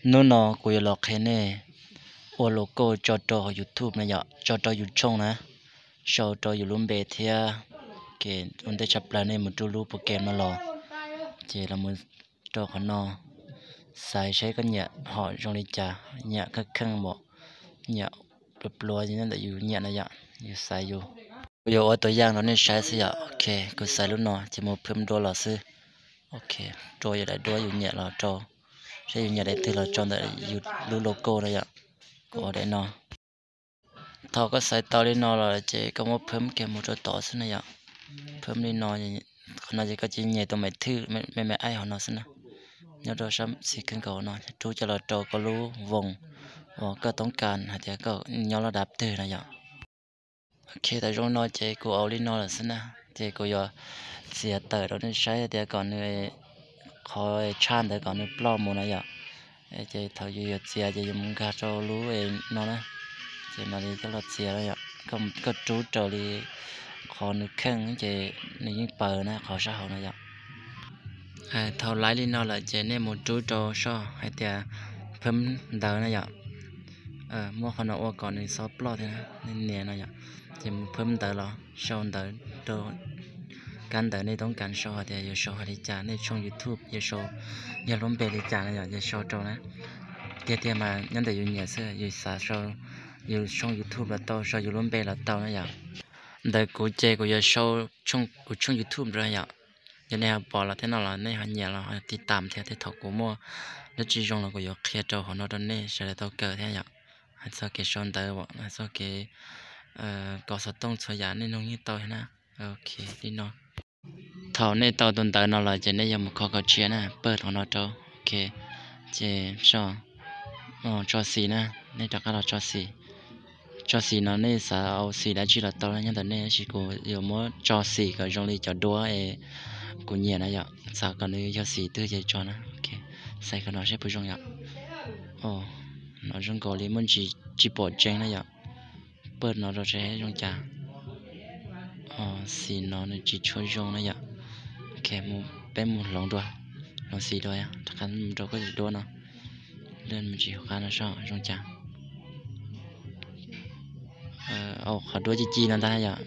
Hnub no kuv yuav los qhia nej ua logo tso rau hauv YouTube na yom, tso rau yus tshooj na, sau rau yus lub npe thiab. Ces ua ntej tshaj plaws nej mus rau lub program no los, ces los mus rau qhov no, xaiv saib koj nyiam hom zoo li cas, nyiam kheej kheej npaum, nyiam pluav pluav nyob ntawm yus nyiam na yom, yus xaiv yus. Kuv yuav ua tus yaj rau nej saib xwb yom. Ok, kuv xaiv lub no ces mus phwb duab los xwb. Ok, rau yus daim duab yus nyiam los rau, saib yus nyiam daim twg los tso ntawm yus lub logo na yom. Kuv ua daim no. Thaum koj xaiv tau li no los ces koj muab phwb kiag mus rau tod xwb na yom. Phwb li no, qhov no ces koj cia li nyem tus maiv thwj me me aib hauv no xwb na, nyob rau sab xis kheej nkaus no, rub coj los rau koj lub voos uas koj toob kas hais tias koj nyob lub dav twg na yom. Ok, tau zoo no ces kuv ua li no lawm xwb na, ces kuv yuav txiav tawm rau nej saib tias kom nws, qhov tshaj ntawd kom nws ploj mus na yom. Ces thaum yus yuav txiav ces yus mus nkag rau lub no na, ces mam li coj los txiav na yom. Koj rub raws li qhov nws kheej ces nws yeej paws na qhov sab hauv na yom. Thaum laiv li no lawm ces nej mus rub rau soj hais tias phwb ntawv na yom. Muab qhov no ua kom nws txhob ploj thiab, nej nias no yom, ces mus phwb ntawv los sau ntawv rau kab ntawv nej toob kas sau hais tias yus sau hais li cas, nej tshooj YouTube yus sau yog lub npe li cas na yom, yus sau rau na. Tiag tiag mas nyob ntawm yus nyiam xwb, yus xav sau yus tshooj YouTube los tau, sau yus lub npe los tau na yom. Ntawm kuv ces kuv yuav sau kuv tshooj YouTube rau yom. Yog nej ho pom los thiab no los nej ho nyiam los ho tiv tam thiab, tej thaum kuv muaj dab tsi zoo los kuv yuav qhia rau hauv no rau nej sawv daws tau kawm thiab yom. Hais txog kev sau ntawv, hais txog kev kov xov tooj txhua yam nej nug yeej tau thiab na. Ok, li no. Thaum nej tau tus ntawv no los ces nej yuav mus kho kom tshiab na, pawg hauv no rau. Ok, ces tso xim na, nej rov qab los tso xim. Tso xim no nej xav au xim dab tsi los tau na, nyob ntawm nej, tab sis kuv yuav muab tso xim kom zoo li cov duab es kuv nyiam na yom, xav kom nws yog xim twg ces tso na. Ok, xaiv kom no seb puas zoo yom. No zoo nkaus li muaj ntsis tsis pom tseeb na yom. Pawg no rau seb zoo cas. Xim no nws tsis tshua zoo na yom. Ok, peb mus hloov dua, hloov xim dua, rov qab mus rau koj duab no, lwaj mus tsis hauv qab no seb zoo cas. Au, qhov duab ci ci no ntag yom.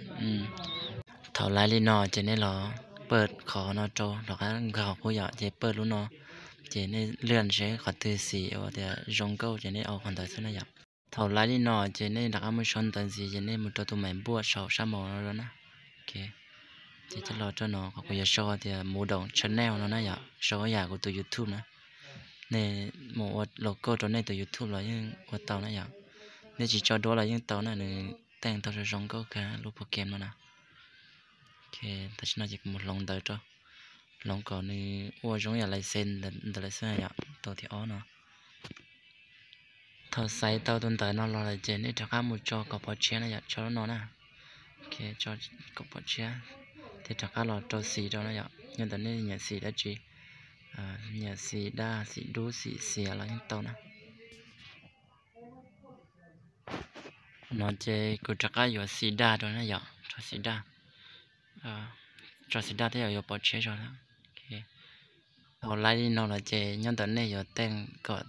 Thaum laiv li no ces nej los pawg qhov no rau, rov qab nkag qub yom, ces pawg lub no, ces nej lwaj seb qhov twg xim uas tias zoo nkauj ces nej au qhov ntawd xwb na yom. Thaum laiv li no ces nej rov qab mus sau ntawv ntxiv ces nej mus rau tus maiv npuaj saum sab maum no na. Ces coj los rau no, qhov kuv yuav sau tias Mus Doom Channel no na yom, sau yam kuv tus YouTube na. Nej mus ua logo rau nej tus YouTube los yeej ua tau na yom. Nej tsis tso duab los yeej tau na, nws teej tau zoo zoo nkauj kawg lub program no na. Tam sim no ces kuv mus hloov ntawv rau, hloov kom nws ua zoo yam license ntawd lawm xwb yom, tus thib ob no. Thaum xaiv tau tus ntawv no los lawm ces nej rov qab mus tso kom pov tshiab na yom, tso lub no na. Kom pov tshiab, thiab rov qab los rau xim rau na yom, nyob ntawm nej nyiam xim dab tsi, nyiam xim daj, xim dub, xim xiav los yeej tau na. No ces kuv rov qab yuav xim daj rau na yom, tso xim daj, tso xim daj thiab yom, yuav pov tshiab zog na. Thaum laiv li no los ces nyob ntawm nej yuav teej kom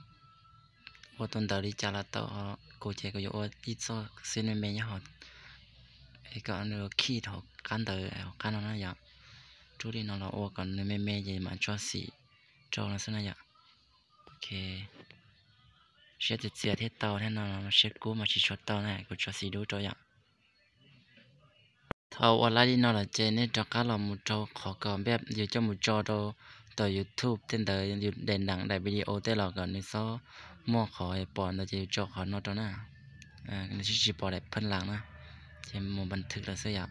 ua tus ntawv li cas los tau, kuv ces kuv yuav ua ib txoj xwb me me nyob hauv, kom nws khij hauv qab ntawv hauv qab no na yom. Rub li no los ua kom nws me me ces mam tso xim rau no xwb na yom. Ok, siab txias txias thiaj tau thiab no, siab kub mas tsis tshua tau na, kuv tso xim dub rau yom. Thaum ua laiv li no lawm ces nej rov qab los mus rau qhov kom npaj yus coj mus tso rau tom YouTube tej ntawd, yus daim nteem daim video tej los kom nws txhob muaj qhov pom ntawd ces yus tso qhov no rau na. Nws tsis tsis pom daim phab las na, ces mus npas thwm lawm xwb yom.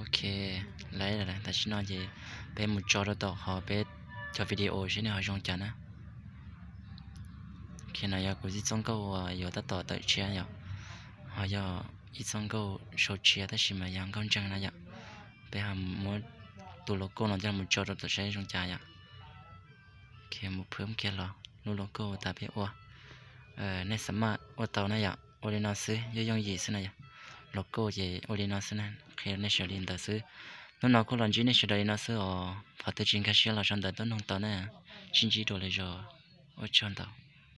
Ok, laiv lawm, tam sim no ces peb mus tso rau tom qhov peb cov video seb nws ho zoo cas na. Ok, no yog kuv ib txoj nkauj uas yuav tab tom tawm tshiab yom, ho yog ib txoj nkauj sau tshiab tab sis mas yog nkauj ntseeg na yom. Peb ho muab tus logo no coj mus tso rau tom saib zoo cas yom. Ok, mus phwb kiag los lub logo uas tas peb ua. Nej xav maj ua tau na yom, ua li no xwb, yooj yooj yim xwb na yom. Logo ces ua li no xwb na, qhia nej sawv daws li ntawd xwb. Hnub no kuj los ntsib nej sawv daws li no xwb os, qhov twg tsis nkag siab los sau ntawv tuaj noog tau na. Sib ntsib dua lwm zaus. Ua tsaug ntau.